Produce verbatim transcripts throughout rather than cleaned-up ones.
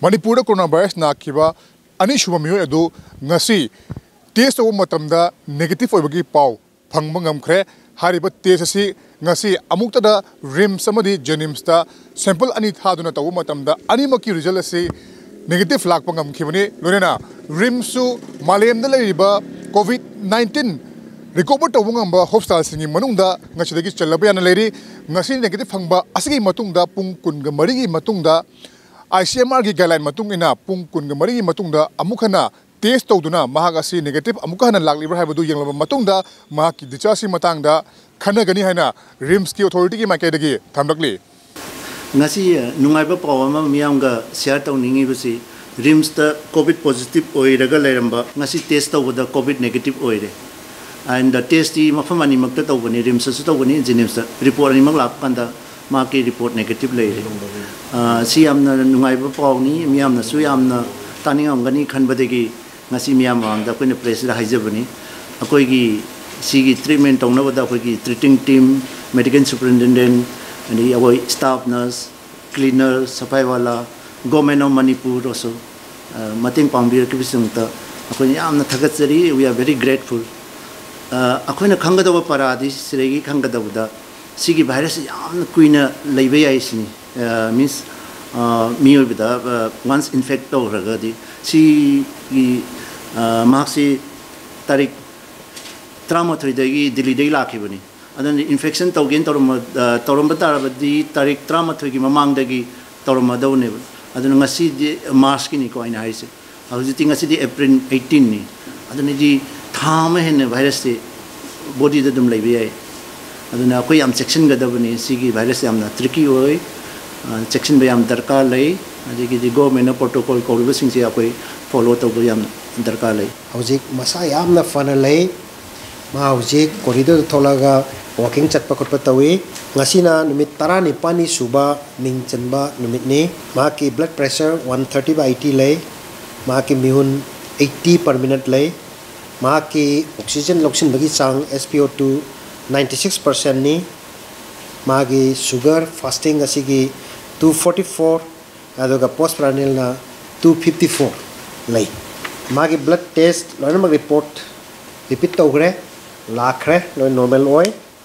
ꯃꯅꯤꯄꯨꯔꯗ corona virus ꯅꯥꯈꯤꯕ ꯑꯅꯤꯁꯨꯕ ꯃꯤꯑꯣꯏ ꯑꯗꯨ ꯉꯁꯤ ꯇꯦꯁ ꯇꯧꯕ ꯃꯇꯝꯗ ꯅꯦꯒꯦꯇꯤꯚ ꯑꯣꯏꯕꯒꯤ ꯄꯥꯎ ꯐꯪꯕ ꯉꯝꯈ꯭ꯔꯦ꯫ ꯍꯥꯏꯔꯤꯕ ꯇꯦꯁ ꯑꯁꯤ ꯉꯁꯤ ꯑꯃꯨꯛꯇꯗ ꯔꯤꯝꯁ ꯑꯃꯗꯤ ꯖꯦꯅꯤꯝꯁꯇ ꯁꯦꯝꯄꯜ ꯑꯅꯤ ꯊꯥꯗꯨꯅ ꯇꯧꯕ ꯃꯇꯝꯗ ꯑꯅꯤꯃꯛꯀꯤ ꯔꯤꯖꯜ ꯑꯁꯤ ꯅꯦꯒꯦꯇꯤꯚ ꯂꯥꯛꯄ ꯉꯝꯈꯤꯕꯅꯤ꯫ ꯂꯣꯏꯅꯅ ꯔꯤꯝꯁꯁꯨ ꯃꯥꯂꯦꯝꯗ ꯂꯩꯔꯤꯕ ꯀꯣꯚꯤꯗ ꯅꯥꯏꯟꯇꯤꯟ ꯔꯤꯀꯣꯚꯔ ꯇꯧꯕ ꯉꯝꯕ ꯍꯣꯁꯄꯤꯇꯥꯜꯁꯤꯡꯒꯤ ꯃꯅꯨꯡꯗ ꯉꯁꯤꯗꯒꯤ ꯆꯜꯂꯕ ꯌꯥꯅ ꯂꯩꯔꯤ꯫ ꯉꯁꯤ ꯅꯦꯒꯦꯇꯤꯚ ꯐꯪꯕ ꯑꯁꯤꯒꯤ ꯃꯇꯨꯡꯗ ꯄꯨꯡ ꯀꯨꯟꯒ ꯃꯔꯤꯒꯤ ꯃꯇꯨꯡꯗ ꯑꯥꯏ ꯁꯤ ꯑꯦꯝ ꯑꯥꯔꯒꯤ ꯒꯥꯏꯗꯂꯥꯏꯟ ꯃꯇꯨꯡ ꯏꯟꯅ ꯄꯨꯡ ꯀꯨꯟꯒ ꯃꯔꯤꯒꯤ ꯃꯇꯨꯡꯗ ꯑꯃꯨꯛ ꯍꯟꯅ ꯇꯦꯁ ꯇꯧꯗꯨꯅ ꯃꯍꯥꯛ ꯑꯁꯤ ꯅꯦꯒꯦꯇꯤꯚ ꯑꯃꯨꯛꯀ ꯍꯟꯅ ꯂꯥꯛꯂꯤꯕ꯭ꯔꯥ ꯍꯥꯏꯕꯗꯨ ꯌꯦꯡꯂꯕ ꯃꯇꯨꯡꯗ ꯃꯍꯥꯛꯀꯤ ꯗꯤꯆꯥꯔꯖꯀꯤ ꯃꯇꯥꯡꯗ ꯈꯟꯅꯒꯅꯤ ꯍꯥꯏꯅ ꯔꯤꯝꯁꯀꯤ ꯑꯣꯊꯣꯔꯤꯇꯤꯒꯤ ꯃꯥꯏꯀꯩꯗꯒꯤ ꯊꯝꯂꯛꯂꯤ꯫ ꯉꯁꯤ ꯅꯨꯡꯉꯥꯏꯕ ꯄꯥꯎ ꯑꯃ ꯃꯤꯌꯥꯝꯒ ꯁꯤꯌꯥꯔ ꯇꯧꯅꯤꯡꯉꯤꯕꯁꯤ, ꯔꯤꯝꯁꯇ ꯀꯣꯚꯤꯗ ꯄꯣꯖꯤꯇꯤꯚ ꯑꯣꯏꯔꯒ ꯂꯩꯔꯝꯕ ꯉꯁꯤ ꯇꯦꯁ ꯇꯧꯕꯗ ꯀꯣꯚꯤꯗ ꯅꯦꯒꯦꯇꯤꯚ ꯑꯣꯏꯔꯦ꯫ ꯑꯦꯟꯗ ꯇꯦꯁꯇꯤ ꯃꯐꯝ ꯑꯅꯤꯃꯛꯇ ꯇꯧꯕꯅꯤ, ꯔꯤꯝꯁꯇꯁꯨ ꯇꯧꯕꯅꯤ, ꯖꯦꯅꯤꯝꯁꯇ꯫ ꯔꯤꯄꯣꯔꯠ ꯑꯅꯤꯃꯛ ꯂꯥꯛꯄ ꯀꯥꯟꯗ ꯃꯍꯥꯛꯀꯤ ꯔꯤꯄꯣꯔꯠ ꯅꯦꯒꯦꯇꯤꯚ ꯂꯩꯔꯦ꯫ ꯑ, ꯁꯤ ꯌꯥꯝꯅ ꯅꯨꯡꯉꯥꯏꯕ ꯄꯥꯎꯅꯤ, ꯃꯤꯌꯥꯝꯅꯁꯨ ꯌꯥꯝꯅ ꯇꯥꯅꯤꯡꯉꯝꯒꯅꯤ ꯈꯟꯕꯗꯒꯤ ꯉꯁꯤ ꯃꯤꯌꯥꯝ ꯃꯃꯥꯡꯗ ꯑꯩꯈꯣꯏꯅ ꯄ꯭ꯔꯦꯁꯁꯤꯗ ꯍꯥꯏꯖꯕꯅꯤ꯫ ꯑꯩꯈꯣꯏꯒꯤ ꯁꯤꯒꯤ ꯇ꯭ꯔꯤꯠꯃꯦꯟ ꯇꯧꯅꯕꯗ ꯑꯩꯈꯣꯏꯒꯤ ꯇ꯭ꯔꯤꯇꯤꯡ ꯇꯤꯝ, ꯃꯦꯗꯤꯀꯦꯜ ꯁꯨꯄꯔꯤꯟꯇꯦꯟꯗꯦꯟ, ꯑꯗꯒꯤ ꯑꯩꯈꯣꯏ ꯁ꯭ꯇꯥꯐ ꯅꯔꯁ, ꯀ꯭ꯂꯤꯅꯔ, ꯁꯐꯥꯏ ꯋꯥꯂꯥ, ꯒꯣꯔꯃꯦꯟ ꯑꯣꯐ ꯃꯅꯤꯄꯨꯔ ꯑꯣꯜꯁꯣ, ꯑ, ꯃꯇꯦꯡ ꯄꯥꯡꯕꯤꯔꯛꯈꯤꯕꯁꯤꯡꯗꯃꯛꯇ ꯑꯩꯈꯣꯏꯅ ꯌꯥꯝꯅ ꯊꯥꯒꯠꯆꯔꯤ꯫ We are very grateful. ꯑ, ꯑꯩꯈꯣꯏꯅ ꯈꯪꯒꯗꯕ ꯄꯔꯥꯗꯤ ꯁꯤꯗꯒꯤ ꯈꯪꯒꯗꯕꯗ ꯁꯤꯒꯤ ꯚꯥꯏꯔꯁꯁꯤ ꯌꯥꯝꯅ ꯀꯨꯏꯅ ꯂꯩꯕ ꯌꯥꯏ ꯁꯤꯅꯤ꯫ ꯑ, ꯃꯤꯟꯁ, ꯑ, ꯃꯤꯑꯣꯏꯕꯗ, ꯑ, ꯋꯥꯟꯁ ꯏꯟꯐꯦꯛ ꯇꯧꯈ꯭ꯔꯒꯗꯤ ꯁꯤꯒꯤ, ꯑ, ꯃꯍꯥꯛꯁꯤ ꯇꯥꯔꯤꯛ ꯇꯔꯥꯃꯥꯊꯣꯏꯗꯒꯤ ꯗꯤꯜꯂꯤꯗꯒꯤ ꯂꯥꯛꯈꯤꯕꯅꯤ꯫ ꯑꯗꯨꯅ ꯏꯟꯐꯦꯛꯁꯟ ꯇꯧꯒꯦꯅ ꯇꯧꯔꯝꯕ, ꯑ, ꯇꯧꯔꯝꯕ ꯇꯥꯔꯕꯗꯤ ꯇꯥꯔꯤꯛ ꯇꯔꯥꯃꯥꯊꯣꯏꯒꯤ ꯃꯃꯥꯡꯗꯒꯤ ꯇꯧꯔꯝꯃꯗꯧꯅꯦꯕ꯫ ꯑꯗꯨꯅ ꯉꯁꯤꯗꯤ ꯃꯥꯔꯁꯀꯤꯅꯤꯀꯣ ꯑꯩꯅ ꯍꯥꯏꯔꯤꯁꯦ꯫ ꯍꯧꯖꯤꯛꯇꯤ ꯉꯁꯤꯗꯤ ꯑꯦꯄ꯭ꯔꯤꯜ ꯑꯩꯠꯇꯤꯟꯅꯤ꯫ ꯑꯗꯨꯅꯗꯤ ꯊꯥ ꯑꯃ ꯍꯦꯟꯅ ꯚꯥꯏꯔꯁꯁꯦ ꯕꯣꯗꯤꯗ ꯑꯗꯨꯝ ꯂꯩꯕ ꯌꯥꯏ꯫ ꯑꯗꯨꯅ ꯑꯩꯈꯣꯏ ꯌꯥꯝ ꯆꯦꯛꯁꯤꯟꯒꯗꯕꯅꯤ꯫ ꯁꯤꯒꯤ ꯚꯥꯏꯔꯁ ꯌꯥꯝꯅ ꯇ꯭ꯔꯤꯀꯤ ꯑꯣꯏ, ꯑ, ꯆꯦꯛꯁꯤꯟꯕ ꯌꯥꯝ ꯗꯔꯀꯥꯔ ꯂꯩ꯫ ꯑꯗꯒꯤꯗꯤ ꯒꯣꯔꯃꯦꯟꯅ ꯄ꯭ꯔꯣꯇꯣꯀꯣꯜ ꯀꯧꯔꯤꯕꯁꯤꯡꯁꯦ ꯑꯩꯈꯣꯏ ꯐꯣꯂꯣ ꯇꯧꯕ ꯌꯥꯝ ꯗꯔꯀꯥꯔ ꯂꯩ꯫ ꯍꯧꯖꯤꯛ ꯃꯁꯥ ꯌꯥꯝꯅ ꯐꯅ ꯂꯩ꯫ ꯃꯥ ꯍꯧꯖꯤꯛ ꯀꯣꯔꯤꯗꯣꯔꯗ ꯊꯣꯛꯂꯛꯑꯒ ꯋꯥꯀꯤꯡ ꯆꯠꯄ ꯈꯣꯠꯄ ꯇꯧꯏ꯫ ꯉꯁꯤꯅ ꯅꯨꯃꯤꯠ ꯇꯔꯥꯅꯤꯄꯥꯜꯅꯤ ꯁꯨꯕ ꯃꯤꯡ ꯆꯟꯕ ꯅꯨꯃꯤꯠꯅꯤ꯫ ꯃꯍꯥꯛꯀꯤ ꯕ꯭ꯂꯗ ꯄ꯭ꯔꯦꯁꯔ ꯋꯥꯟ ꯊꯥꯔꯇꯤ ꯕꯥꯏ ꯑꯩꯠꯇꯤ ꯂꯩ꯫ ꯃꯍꯥꯛꯀꯤ ꯃꯤꯍꯨꯟ ꯑꯩꯠꯇꯤ ꯄꯔ ꯃꯤꯅꯠ ꯂꯩ꯫ ꯃꯍꯥꯛꯀꯤ ꯑꯣꯛꯁꯤꯖꯦꯟ ꯂꯧꯁꯤꯟꯕꯒꯤ ꯆꯥꯡ, ꯑꯦꯁ ꯄꯤ ꯑꯣ ꯇꯨ, ꯅꯥꯏꯟꯇꯤ ꯁꯤꯛꯁ ꯄꯥꯔꯁꯦꯟꯅꯤ꯫ ꯃꯥꯒꯤ ꯁꯨꯒꯔ ꯐꯥꯁꯇꯤꯡ ꯑꯁꯤꯒꯤ ꯇꯨ ꯐꯣꯔꯇꯤ ꯐꯣꯔ ꯑꯗꯨꯒ ꯄꯣꯁ ꯄ꯭ꯔꯥꯅꯦꯜꯅ ꯇꯨ ꯐꯤꯐꯇꯤ ꯐꯣꯔ ꯂꯩ꯫ ꯃꯥꯒꯤ ꯕ꯭ꯂꯗ ꯇꯦꯁ ꯂꯣꯏꯅꯃꯛ ꯔꯤꯄꯣꯔꯠ ꯔꯤꯄꯤꯠ ꯇꯧꯈ꯭ꯔꯦ, ꯂꯥꯛꯈ꯭ꯔꯦ, ꯂꯣꯏ ꯅꯣꯔꯃꯦꯜ ꯑꯣꯏ꯫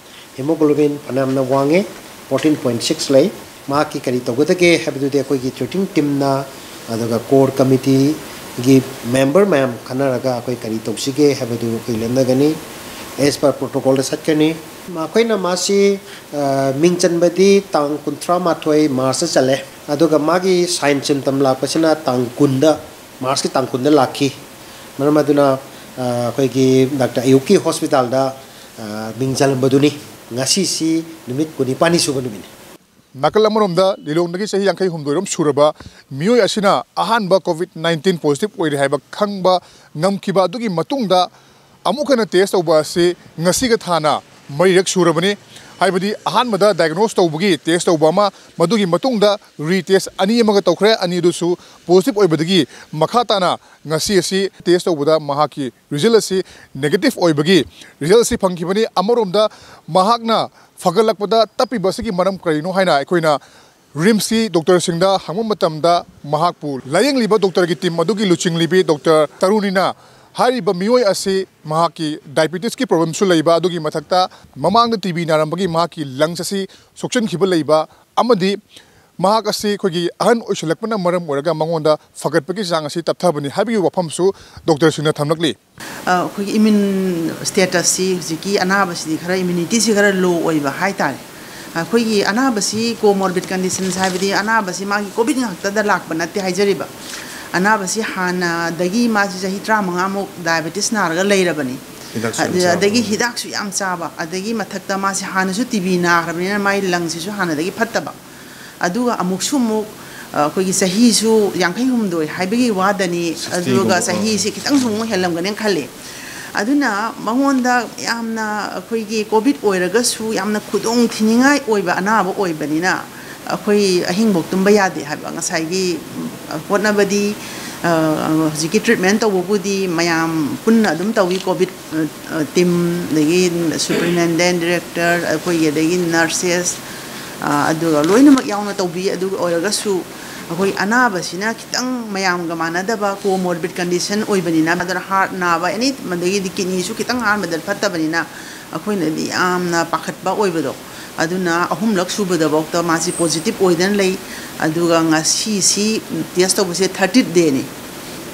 ꯍꯤꯃꯣꯒ꯭ꯂꯣꯕꯤꯟ ꯐꯅꯌꯥꯝꯅ ꯋꯥꯡꯉꯦ, ꯐꯣꯔꯇꯤꯟ ꯄꯣꯏꯟ ꯁꯤꯛꯁ ꯂꯩ꯫ ꯃꯍꯥꯛꯀꯤ ꯀꯔꯤ ꯇꯧꯒꯗꯒꯦ ꯍꯥꯏꯕꯗꯨꯗꯤ ꯑꯩꯈꯣꯏꯒꯤ ꯇ꯭ꯔꯤꯇꯤꯡ ꯇꯤꯝꯅ, ꯑꯗꯨꯒ ꯀꯣꯔ ꯀꯃꯤꯇꯤꯒꯤ ꯃꯦꯝꯕꯔ ꯃꯌꯥꯝ ꯈꯟꯅꯔꯒ ꯑꯩꯈꯣꯏ ꯀꯔꯤ ꯇꯧꯁꯤꯒꯦ ꯍꯥꯏꯕꯗꯨ ꯑꯩꯈꯣꯏ ꯂꯦꯞꯅꯒꯅꯤ꯫ ꯑꯦꯁ ꯄꯔ ꯄ꯭ꯔꯣꯇꯣꯀꯣꯜꯗ ꯆꯠꯀꯅꯤ꯫ ꯃꯈꯣꯏꯅ ꯃꯥꯁꯤ, ꯑ, ꯃꯤꯡ ꯆꯟꯕꯗꯤ ꯇꯥꯡ ꯀꯨꯟꯊ꯭ꯔꯥ ꯃꯥꯊꯣꯏ ꯃꯥꯔꯆꯇ ꯆꯜꯂꯦ, ꯑꯗꯨꯒ ꯃꯥꯒꯤ ꯁꯥꯏꯟ ꯁꯤꯝꯇꯝ ꯂꯥꯛꯄꯁꯤꯅ ꯇꯥꯡ ꯀꯨꯟꯗ, ꯃꯥꯔꯆꯀꯤ ꯇꯥꯡ ꯀꯨꯟꯗ ꯂꯥꯛꯈꯤ꯫ ꯃꯔꯝ ꯑꯗꯨꯅ, ꯑ, ꯑꯩꯈꯣꯏꯒꯤ ꯗꯥꯛꯇꯔ ꯑꯌꯨꯛꯀꯤ ꯍꯣꯁꯄꯤꯇꯥꯜꯗ, ꯑ, ꯃꯤꯡ ꯆꯜꯂꯝꯕꯗꯨꯅꯤ꯫ ꯉꯁꯤꯁꯤ ꯅꯨꯃꯤꯠ ꯀꯨꯟꯅꯤꯄꯥꯜꯅꯤ ꯁꯨꯕ ꯅꯨꯃꯤꯠꯅꯤ꯫ ꯅꯥꯀꯜ ꯑꯃꯔꯣꯝꯗ, ꯂꯤꯂꯣꯡꯗꯒꯤ ꯆꯍꯤ ꯌꯥꯡꯈꯩ ꯍꯨꯝꯗꯣꯏꯔꯣꯝ ꯁꯨꯔꯕ ꯃꯤꯑꯣꯏ ꯑꯁꯤꯅ ꯑꯍꯥꯟꯕ ꯀꯣꯚꯤꯗ ꯅꯥꯏꯟꯇꯤꯟ ꯄꯣꯖꯤꯇꯤꯚ ꯑꯣꯏꯔꯦ ꯍꯥꯏꯕ ꯈꯪꯕ ꯉꯝꯈꯤꯕ ꯑꯗꯨꯒꯤ ꯃꯇꯨꯡꯗ, ꯑꯃꯨꯛ ꯍꯟꯅ ꯇꯦꯁ ꯇꯧꯕ ꯑꯁꯤ ꯉꯁꯤꯒ ꯊꯥꯅ ꯃꯔꯤꯔꯛ ꯁꯨꯔꯕꯅꯤ꯫ ꯍꯥꯏꯕꯗꯤ, ꯑꯍꯥꯟꯕꯗ ꯗꯥꯏꯒꯅꯣꯁ ꯇꯧꯕꯒꯤ ꯇꯦꯁ ꯇꯧꯕ ꯑꯃ, ꯃꯗꯨꯒꯤ ꯃꯇꯨꯡꯗ ꯔꯤꯇꯦꯁ ꯑꯅꯤ ꯑꯃꯒ ꯇꯧꯈ꯭ꯔꯦ, ꯑꯅꯤꯗꯨꯁꯨ ꯄꯣꯖꯤꯇꯤꯚ ꯑꯣꯏꯕꯗꯒꯤ ꯃꯈꯥ ꯇꯥꯅ ꯉꯁꯤ ꯑꯁꯤ ꯇꯦꯁ ꯇꯧꯕꯗ ꯃꯍꯥꯛꯀꯤ ꯔꯤꯖꯜ ꯑꯁꯤ ꯅꯦꯒꯦꯇꯤꯚ ꯑꯣꯏꯕꯒꯤ ꯔꯤꯖꯜ ꯑꯁꯤ ꯐꯪꯈꯤꯕꯅꯤ꯫ ꯑꯃꯔꯣꯝꯗ, ꯃꯍꯥꯛꯅ ꯐꯒꯠꯂꯛꯄꯗ ꯇꯞꯄꯤꯕ ꯑꯁꯤꯒꯤ ꯃꯔꯝ ꯀꯔꯤꯅꯣ ꯍꯥꯏꯅ ꯑꯩꯈꯣꯏꯅ ꯔꯤꯝꯁꯀꯤ ꯗꯣꯛꯇꯔꯁꯤꯡꯗ ꯍꯪꯕ ꯃꯇꯝꯗ, ꯃꯍꯥꯛꯄꯨ ꯂꯥꯌꯦꯡꯂꯤꯕ ꯗꯣꯛꯇꯔꯒꯤ ꯇꯤꯝ ꯑꯗꯨꯒꯤ ꯂꯨꯆꯤꯡꯂꯤꯕꯤ ꯗꯣꯛꯇꯔ ꯇꯔꯨꯅꯤꯅ ꯍꯥꯏꯔꯤꯕ ꯃꯤꯑꯣꯏ ꯑꯁꯤ ꯃꯍꯥꯛꯀꯤ ꯗꯥꯏꯕꯦꯇꯤꯁꯀꯤ ꯄ꯭ꯔꯣꯕ꯭ꯂꯦꯝꯁꯨ ꯂꯩꯕ, ꯑꯗꯨꯒꯤ ꯃꯊꯛꯇ ꯃꯃꯥꯡꯗ ꯇꯤ ꯕꯤ ꯅꯥꯔꯝꯕꯒꯤ ꯃꯍꯥꯛꯀꯤ ꯂꯪꯁ ꯑꯁꯤ ꯁꯣꯛꯆꯤꯟꯈꯤꯕ ꯂꯩꯕ, ꯑꯃꯗꯤ ꯃꯍꯥꯛ ꯑꯁꯤ ꯑꯩꯈꯣꯏꯒꯤ ꯑꯍꯟ ꯑꯣꯏꯁꯤꯜꯂꯛꯄꯅ ꯃꯔꯝ ꯑꯣꯏꯔꯒ ꯃꯉꯣꯟꯗ ꯐꯒꯠꯄꯒꯤ ꯆꯥꯡ ꯑꯁꯤ ꯇꯞꯊꯕꯅꯤ ꯍꯥꯏꯕꯒꯤ ꯋꯥꯐꯝꯁꯨ ꯗꯣꯛꯇꯔꯁꯤꯡꯅ ꯊꯝꯂꯛꯂꯤ꯫ ꯑ, ꯑꯩꯈꯣꯏꯒꯤ ꯏꯃ꯭ꯌꯨꯟ ꯁ꯭ꯇꯦꯇꯁꯁꯤ, ꯍꯧꯖꯤꯛꯀꯤ ꯑꯅꯥꯕꯁꯤꯗꯤ ꯈꯔ, ꯏꯃ꯭ꯌꯨꯅꯤꯇꯤꯁꯤ ꯈꯔ ꯂꯣ ꯑꯣꯏꯕ ꯍꯥꯏꯇꯥꯔꯦ꯫ ꯑꯩꯈꯣꯏꯒꯤ ꯑꯅꯥꯕꯁꯤ ꯀꯣꯃꯣꯔꯕꯤꯠ ꯀꯟꯗꯤꯁꯟꯁ, ꯍꯥꯏꯕꯗꯤ ꯑꯅꯥꯕꯁꯤ ꯃꯥꯒꯤ ꯀꯣꯚꯤꯗ ꯉꯥꯛꯇꯗ ꯂꯥꯛꯄ ꯅꯠꯇꯦ ꯍꯥꯏꯖꯔꯤꯕ꯫ ꯑꯅꯥꯕꯁꯤ ꯍꯥꯟꯅꯗꯒꯤ ꯃꯥꯁꯤ ꯆꯍꯤ ꯇꯔꯥꯃꯉꯥꯃꯨꯛ ꯗꯥꯏꯕꯦꯇꯤꯁ ꯅꯥꯔꯒ ꯂꯩꯔꯕꯅꯤ꯫ ꯍꯤꯗꯥꯛꯁꯨ ꯌꯥꯝ ꯑꯗ-, ꯆꯥꯕ꯫ ꯑꯗꯒꯤ ꯍꯤꯗꯥꯛꯁꯨ ꯌꯥꯝ ꯆꯥꯕ, ꯑꯗꯒꯤ ꯃꯊꯛꯇ ꯃꯥꯁꯤ ꯍꯥꯟꯅꯁꯨ ꯇꯤ ꯕꯤ ꯅꯥꯈ꯭ꯔꯕꯅꯤꯅ ꯃꯥꯒꯤ ꯂꯪꯁꯤꯁꯨ ꯍꯥꯟꯅꯗꯒꯤ ꯐꯠꯇꯕ꯫ ꯑꯗꯨꯒ ꯑꯃꯨꯛꯁꯨ ꯑꯃꯨꯛ, ꯑ, ꯑꯩꯈꯣꯏꯒꯤ ꯆꯍꯤꯁꯨ ꯌꯥꯡꯈꯩ ꯍꯨꯝꯗꯣꯏ ꯍꯥꯏꯕꯒꯤ ꯋꯥꯗꯅꯤ, ꯁꯤꯛꯁꯇꯤꯒꯨꯝꯕ ꯑꯗꯨꯒ ꯆꯍꯤꯁꯤ ꯈꯤꯇꯪꯁꯨ ꯑꯃꯨꯛ ꯍꯦꯜꯂꯝꯒꯅꯤ ꯈꯜꯂꯤ꯫ ꯑꯗꯨꯅ ꯃꯉꯣꯟꯗ ꯌꯥꯝꯅ ꯑꯩꯈꯣꯏꯒꯤ ꯀꯣꯚꯤꯗ ꯑꯣꯏꯔꯒꯁꯨ ꯌꯥꯝꯅ ꯈꯨꯗꯣꯡ ꯊꯤꯅꯤꯡꯉꯥꯏ ꯑꯣꯏꯕ ꯑꯅꯥꯕ ꯑꯣꯏꯕꯅꯤꯅ, ꯑꯩꯈꯣꯏ ꯑꯍꯤꯡꯐꯧ ꯇꯨꯝꯕ ꯌꯥꯗꯦ ꯍꯥꯏꯕ꯫ ꯉꯁꯥꯏꯒꯤ, ꯎꯝ, ꯍꯣꯠꯅꯕꯗꯤ, ꯑ, ꯍꯧꯖꯤꯛꯀꯤ ꯇ꯭ꯔꯤꯠꯃꯦꯟ ꯇꯧꯕꯕꯨꯗꯤ ꯃꯌꯥꯝ ꯄꯨꯟꯅ ꯑꯗꯨꯝ ꯇꯧꯏ, ꯀꯣꯚꯤꯗ, ꯑ, ꯑ, ꯇꯤꯝ, ꯑꯗꯒꯤ ꯁꯨꯄꯔꯤꯟꯇꯦꯟꯗꯦꯟ, ꯗꯤꯔꯦꯛꯇꯔ, ꯑꯩꯈꯣꯏꯒꯤ, ꯑꯗꯒꯤ ꯅꯔꯁꯦꯁ, ꯑ, ꯑꯗꯨꯒ ꯂꯣꯏꯅꯃꯛ ꯌꯥꯎꯅ ꯇꯧꯕꯤ꯫ ꯑꯗꯨ ꯑꯣꯏꯔꯒꯁꯨ ꯑꯩꯈꯣꯏ ꯑꯅꯥꯕꯁꯤꯅ ꯈꯤꯇꯪ ꯃꯌꯥꯝꯒ ꯃꯥꯟꯅꯗꯕ comorbid condition ꯑꯣꯏꯕꯅꯤꯅ, ꯑꯗꯨꯅ heart ꯅꯥꯕ, ꯑꯦꯅꯤ, ꯑꯗꯒꯤꯗꯤ kidney ꯁꯨ ꯈꯤꯇꯪ ꯑꯍꯥꯟꯕꯗ ꯐꯠꯇꯕꯅꯤꯅ, ꯑꯩꯈꯣꯏꯅꯗꯤ ꯌꯥꯝꯅ ꯄꯥꯈꯠꯄ ꯑꯣꯏꯕꯗꯣ꯫ ꯑꯗꯨꯅ ꯑꯍꯨꯝꯂꯛ ꯁꯨꯕꯗꯐꯥꯎꯗ ꯃꯥꯁꯤ positive ꯑꯣꯏꯗꯅ ꯂꯩ꯫ ꯑꯗꯨꯒ ꯉꯁꯤꯁꯤ test ꯇꯧꯕꯁꯦ thirtieth day ꯅꯤ꯫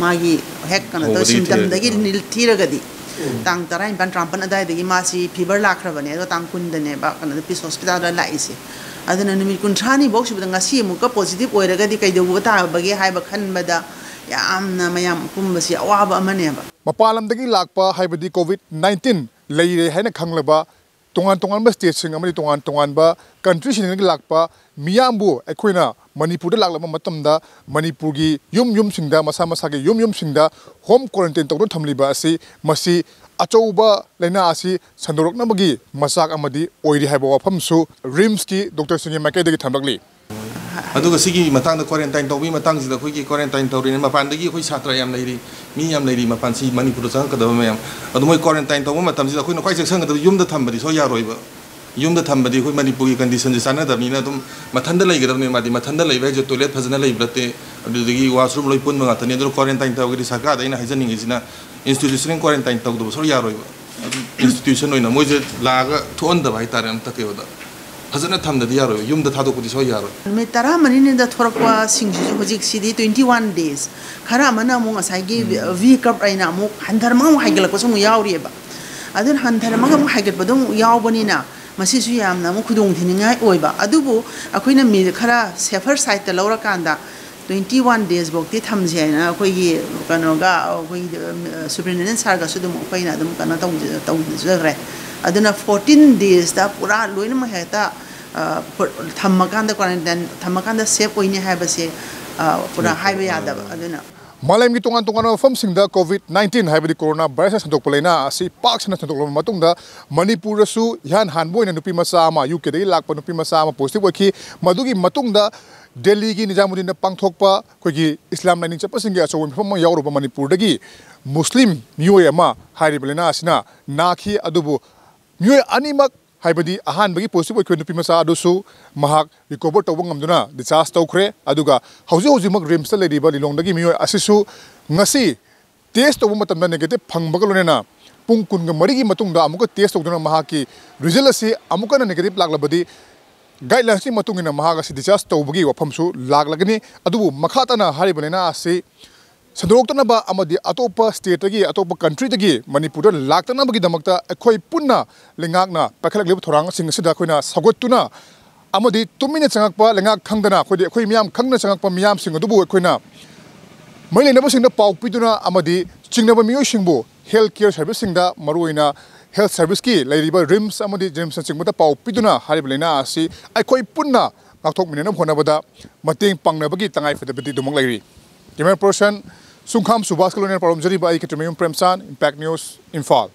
ꯃꯥꯒꯤ ꯍꯦꯛ ꯀꯩꯅꯣ ꯇꯧ-, ꯍꯧꯕꯗꯒꯤ symptom ꯗꯒꯤ ꯊꯤꯔꯒꯗꯤ꯫ ꯅꯤꯜ ꯊꯤꯔꯒꯗꯤ, ꯇꯥꯡ ꯇꯔꯥꯅꯤꯄꯥꯟ, ꯇꯔꯥꯃꯥꯄꯟ ꯑꯗꯨꯋꯥꯏꯗꯒꯤ ꯃꯥꯁꯤ fever ꯂꯥꯛꯈ꯭ꯔꯕꯅꯦ꯫ ꯑꯗꯣ ꯇꯥꯡ ꯀꯨꯟꯗꯅꯦꯕ ꯀꯩꯅꯣꯗ, ꯄꯤꯁ ꯍꯣꯁꯄꯤꯇꯥꯜꯗ ꯂꯥꯛꯏꯁꯦ꯫ ꯑꯗꯨꯅ ꯅꯨꯃꯤꯠ ꯀꯨꯟꯊ꯭ꯔꯥꯅꯤ ꯐꯥꯎ ꯁꯨꯕꯗ ꯉꯁꯤ ꯑꯃꯨꯛꯀ positive ꯑꯣꯏꯔꯒꯗꯤ ꯀꯩꯗꯧꯕ ꯇꯥꯕꯒꯦ ꯍꯥꯏꯕ ꯈꯟꯕꯗ ꯌꯥꯝꯅ ꯃꯌꯥꯝ ꯄꯨꯝꯕꯁꯤ ꯑꯋꯥꯕ ꯑꯃꯅꯦꯕ꯫ ꯃꯄꯥꯟ ꯂꯝꯗꯒꯤ ꯂꯥꯛꯄ, ꯍꯥꯏꯕꯗꯤ COVID nineteen ꯂꯩꯔꯦ ꯍꯥꯏꯅ ꯈꯪꯂꯕ ꯇꯣꯉꯥꯟ ꯇꯣꯉꯥꯟꯕ state ꯁꯤꯡ ꯑꯃꯗꯤ ꯇꯣꯉꯥꯟ ꯇꯣꯉꯥꯟꯕ country ꯁꯤꯡꯗꯒꯤ ꯂꯥꯛꯄ ꯃꯤꯌꯥꯝꯕꯨ ꯑꯩꯈꯣꯏꯅ ꯃꯅꯤꯄꯨꯔꯗ ꯂꯥꯛꯂꯕ ꯃꯇꯝꯗ ꯃꯅꯤꯄꯨꯔꯒꯤ ꯌꯨꯝ ꯌꯨꯝꯁꯤꯡꯗ, ꯃꯁꯥ ꯃꯁꯥꯒꯤ ꯌꯨꯝ ꯌꯨꯝꯁꯤꯡꯗ home quarantine ꯇꯧꯗꯨꯅ ꯊꯝꯂꯤꯕ ꯑꯁꯤ, ꯃꯁꯤ ꯑꯆꯧꯕ ꯂꯥꯏꯅꯥ ꯑꯁꯤ ꯁꯟꯗꯣꯔꯛꯅꯕꯒꯤ ꯃꯆꯥꯛ ꯑꯃꯗꯤ ꯑꯣꯏꯔꯤ ꯍꯥꯏꯕ ꯋꯥꯐꯝꯁꯨ RIMS ꯀꯤ doctor ꯁꯤꯡꯒꯤ ꯃꯥꯏꯀꯩꯗꯒꯤ ꯊꯝꯂꯛꯂꯤ꯫ ꯑꯗꯨꯒ ꯁꯤꯒꯤ ꯃꯇꯥꯡꯗ, quarantine ꯇꯧꯕꯒꯤ ꯃꯇꯥꯡꯁꯤꯗ, ꯑꯩꯈꯣꯏꯒꯤ quarantine ꯇꯧꯔꯤꯅꯤ, ꯃꯄꯥꯟꯗꯒꯤ ꯑꯩꯈꯣꯏ ꯁꯥꯇ꯭ꯔ ꯌꯥꯝ ꯂꯩꯔꯤ, ꯃꯤ ꯌꯥꯝ ꯂꯩꯔꯤ ꯃꯄꯥꯟ, ꯁꯤ ꯃꯅꯤꯄꯨꯔꯗ ꯆꯪꯉꯛꯀꯗꯕ ꯃꯌꯥꯝ꯫ ꯑꯗꯨ ꯃꯣꯏ quarantine ꯇꯧꯕ ꯃꯇꯝꯁꯤꯗ ꯑꯩꯈꯣꯏꯅ ꯈ꯭ꯋꯥꯏ ꯆꯦꯛꯁꯤꯟꯒꯗꯕ, ꯌꯨꯝꯗ ꯊꯝꯕꯗꯤ ꯁꯣꯏ ꯌꯥꯔꯣꯏꯕ꯫ ꯌꯨꯝꯗ ꯊꯝꯕꯗꯤ ꯑꯩꯈꯣꯏ ꯃꯅꯤꯄꯨꯔꯒꯤ condition ꯁꯦ ꯆꯥꯟꯅꯗꯕꯅꯤꯅ ꯑꯗꯨꯝ ꯃꯊꯟꯗ ꯂꯩꯒꯗꯕꯅꯤ꯫ ꯃꯥꯗꯤ ꯃꯊꯟꯗ ꯂꯩꯕ ꯍꯥꯏꯁꯦ toilet ꯐꯖꯅ ꯂꯩꯕ ꯅꯠꯇꯦ, ꯑꯗꯨꯗꯒꯤ washroom ꯂꯣꯏ ꯄꯨꯟꯕ ꯉꯥꯛꯇꯅꯤ꯫ ꯑꯗꯨꯅ quarantine ꯇꯧꯔꯒꯗꯤ ꯁꯔꯀꯥꯔꯗ ꯑꯩꯅ ꯍꯥꯏꯖꯅꯤꯡꯉꯤꯁꯤꯅ, institutional quarantine ꯇꯧꯗꯕ ꯁꯣꯏ ꯌꯥꯔꯣꯏꯕ꯫ ꯑꯗꯨꯝ institution ꯑꯣꯏꯅ ꯃꯣꯏꯁꯦ ꯂꯥꯛꯑꯒ ꯊꯣꯛꯍꯟꯗꯕ ꯍꯥꯏꯇꯥꯔꯦ, ꯑꯝꯇ ꯀꯩꯅꯣꯗ ꯐꯖꯅ ꯊꯝꯗꯗꯤ ꯌꯥꯔꯣꯏꯕ, ꯌꯨꯝꯗ ꯊꯥꯗꯣꯛꯄꯗꯤ ꯁꯣꯏ ꯌꯥꯔꯣꯏ꯫ ꯅꯨꯃꯤꯠ ꯇꯔꯥꯃꯔꯤꯅꯤꯗ ꯊꯣꯔꯛꯄꯁꯤꯡꯁꯤꯁꯨ ꯍꯧꯖꯤꯛꯁꯤꯗꯤ twenty one days, ꯈꯔ ꯑꯃꯅ ꯑꯃꯨꯛ ꯉꯁꯥꯏꯒꯤ V curve ꯍꯥꯏꯅ ꯑꯃꯨꯛ ꯍꯟꯊꯔꯝꯃꯒ ꯑꯃꯨꯛ ꯍꯥꯏꯒꯠꯂꯛꯄꯁꯨ ꯑꯃꯨꯛ ꯌꯥꯎꯔꯤꯑꯕ꯫ ꯑꯗꯨꯅ ꯍꯟꯊꯔꯝꯃꯒ ꯑꯃꯨꯛ ꯍꯥꯏꯒꯠꯄꯗꯣ ꯑꯃꯨꯛ ꯌꯥꯎꯕꯅꯤꯅ, ꯃꯁꯤꯁꯨ ꯌꯥꯝꯅ ꯑꯃꯨꯛ ꯈꯨꯗꯣꯡ ꯊꯤꯅꯤꯡꯉꯥꯏ ꯑꯣꯏꯕ꯫ ꯑꯗꯨꯕꯨ ꯑꯩꯈꯣꯏꯅ ꯃꯤ ꯈꯔ safer side ꯇ ꯂꯧꯔꯀꯥꯟꯗ, twenty one days ꯐꯥꯎꯗꯤ ꯊꯝꯁꯦ ꯍꯥꯏꯅ ꯑꯩꯈꯣꯏꯒꯤ ꯀꯩꯅꯣꯒ, ꯑꯩꯈꯣꯏꯒꯤ, ꯑ, superintendent sir ꯒꯁꯨ ꯑꯗꯨꯝ ꯑꯩꯈꯣꯏꯅ ꯑꯗꯨꯝ ꯀꯩꯅꯣ ꯇꯧꯖ-, ꯇꯧꯖꯈ꯭ꯔꯦ꯫ ꯑꯗꯨꯅ fourteen days ꯇ ꯄꯨꯔꯥ ꯂꯣꯏꯅꯃꯛ ꯍꯦꯛꯇ, ꯑ, ꯊꯝꯃꯀꯥꯟꯗ, quarantine ꯊꯝꯃꯀꯥꯟꯗ safe ꯑꯣꯏꯅꯤ ꯍꯥꯏꯕꯁꯦ, ꯑ, ꯄꯨꯔꯥ ꯍꯥꯏꯕ ꯌꯥꯗꯕ꯫ ꯑꯗꯨꯅ ꯃꯥꯂꯦꯝꯒꯤ ꯇꯣꯉꯥꯟ ꯇꯣꯉꯥꯟꯕ ꯃꯐꯝꯁꯤꯡꯗ COVID nineteen ꯍꯥꯏꯕꯗꯤ corona virus ꯅ ꯁꯟꯗꯣꯛꯄ ꯂꯥꯏꯅꯥ ꯑꯁꯤ ꯄꯥꯛ ꯁꯟꯅ ꯁꯟꯗꯣꯛꯂꯕ ꯃꯇꯨꯡꯗ, ꯃꯅꯤꯄꯨꯔꯗꯁꯨ ꯏꯍꯥꯟ ꯍꯥꯟꯕ ꯑꯣꯏꯅ ꯅꯨꯄꯤ ꯃꯆꯥ ꯑꯃ, ꯌꯨ ꯀꯦꯗꯒꯤ ꯂꯥꯛꯄ ꯅꯨꯄꯤ ꯃꯆꯥ ꯑꯃ positive ꯑꯣꯏꯈꯤ꯫ ꯃꯗꯨꯒꯤ ꯃꯇꯨꯡꯗ ꯗꯦꯜꯂꯤꯒꯤ ꯅꯤꯖꯥꯃꯨꯗꯗꯤꯟꯗ ꯄꯥꯡꯊꯣꯛꯄ ꯑꯩꯈꯣꯏꯒꯤ ꯏꯁꯂꯥꯝ ꯂꯥꯏꯅꯤꯡ ꯆꯠꯄꯁꯤꯡꯒꯤ ꯑꯆꯧꯕ ꯃꯤꯐꯝ ꯑꯃ ꯌꯥꯎꯔꯨꯕ ꯃꯅꯤꯄꯨꯔꯗꯒꯤ ꯃꯨꯁꯂꯤꯝ ꯃꯤꯑꯣꯏ ꯑꯃ ꯍꯥꯏꯔꯤꯕ ꯂꯥꯏꯅꯥ ꯑꯁꯤꯅ ꯅꯥꯈꯤ꯫ ꯑꯗꯨꯕꯨ ꯃꯤꯑꯣꯏ ꯑꯅꯤꯃꯛ ꯍꯥꯏꯕꯗꯤ ꯑꯍꯥꯟꯕꯒꯤ positive ꯑꯣꯏꯈꯤꯕ ꯅꯨꯄꯤ ꯃꯆꯥ ꯑꯗꯨꯁꯨ ꯃꯍꯥꯛ recover ꯇꯧꯕ ꯉꯝꯗꯨꯅ discharge ꯇꯧꯈ꯭ꯔꯦ꯫ ꯑꯗꯨꯒ ꯍꯧꯖꯤꯛ ꯍꯧꯖꯤꯛꯃꯛ RIMSꯇ ꯂꯩꯔꯤꯕ ꯂꯤꯂꯣꯡꯗꯒꯤ ꯃꯤꯑꯣꯏ ꯑꯁꯤꯁꯨ ꯉꯁꯤ test ꯇꯧꯕ ꯃꯇꯝꯗ negative ꯐꯪꯕꯒ ꯂꯣꯏꯅꯅ ꯄꯨꯡ ꯀꯨꯟꯒ ꯃꯔꯤꯒꯤ ꯃꯇꯨꯡꯗ ꯑꯃꯨꯛꯀ test ꯇꯧꯗꯨꯅ ꯃꯍꯥꯛꯀꯤ result ꯑꯁꯤ ꯑꯃꯨꯛꯀ ꯍꯟꯅ negative ꯂꯥꯛꯂꯕꯗꯤ guidelines ꯀꯤ ꯃꯇꯨꯡ ꯏꯟꯅ ꯃꯍꯥꯛ ꯑꯁꯤ discharge ꯇꯧꯕꯒꯤ ꯋꯥꯐꯝꯁꯨ ꯂꯥꯛꯂꯒꯅꯤ꯫ ꯑꯗꯨꯕꯨ ꯃꯈꯥ ꯇꯥꯅ ꯍꯥꯏꯔꯤꯕ ꯂꯥꯏꯅꯥ ꯑꯁꯤ ꯁꯟꯗꯣꯔꯛꯇꯅꯕ ꯑꯃꯗꯤ ꯑꯇꯣꯞꯄ state ꯇꯒꯤ, ꯑꯇꯣꯞꯄ country ꯗꯒꯤ ꯃꯅꯤꯄꯨꯔꯗ ꯂꯥꯛꯇꯅꯕꯒꯤꯗꯃꯛꯇ ꯑꯩꯈꯣꯏ ꯄꯨꯟꯅ ꯂꯩꯉꯥꯛꯅ ꯄꯥꯏꯈꯠꯂꯛꯂꯤꯕ ꯊꯧꯔꯥꯡꯁꯤꯡ ꯑꯁꯤꯗ ꯑꯩꯈꯣꯏꯅ ꯁꯧꯒꯠꯇꯨꯅ ꯑꯃꯗꯤ ꯇꯨꯃꯤꯟꯅ ꯆꯪꯉꯛꯄ ꯂꯩꯉꯥꯛ ꯈꯪꯗꯅ, ꯑꯩꯈꯣꯏꯗꯤ ꯑꯩꯈꯣꯏ ꯃꯤꯌꯥꯝ ꯈꯪꯗꯅ ꯆꯪꯉꯛꯄ ꯃꯤꯌꯥꯝꯁꯤꯡ ꯑꯗꯨꯕꯨ ꯑꯩꯈꯣꯏꯅ ꯃꯔꯤ ꯂꯩꯅꯕꯁꯤꯡꯗ ꯄꯥꯎ ꯄꯤꯗꯨꯅ ꯑꯃꯗꯤ ꯆꯤꯡꯅꯕ ꯃꯤꯑꯣꯏꯁꯤꯡꯕꯨ health care service ꯁꯤꯡꯗ, ꯃꯔꯨꯑꯣꯏꯅ health service ꯀꯤ ꯂꯩꯔꯤꯕ RIMS ꯑꯃꯗꯤ JNIMS ꯅꯆꯤꯡꯕꯗ ꯄꯥꯎ ꯄꯤꯗꯨꯅ ꯍꯥꯏꯔꯤꯕ ꯂꯥꯏꯅꯥ ꯑꯁꯤ ꯑꯩꯈꯣꯏ ꯄꯨꯟꯅ ꯉꯥꯛꯊꯣꯛꯃꯤꯟꯅꯅꯕ ꯍꯣꯠꯅꯕꯗ ꯃꯇꯦꯡ ꯄꯥꯡꯅꯕꯒꯤ ꯇꯉꯥꯏꯐꯗꯕꯗꯤ ꯑꯗꯨꯃꯛ ꯂꯩꯔꯤ꯫ Camera person ꯁꯨꯡꯈꯥꯝ ꯁꯨꯕꯥꯁꯀ ꯂꯣꯏꯅꯅ ꯄꯥꯎꯗꯝꯖꯔꯤꯕ ꯑꯩ ꯀꯦꯇ꯭ꯔꯤꯃꯌꯨꯝ ꯄ꯭ꯔꯦꯝꯆꯥꯟ, Impact News, ꯏꯝꯐꯥꯜ꯫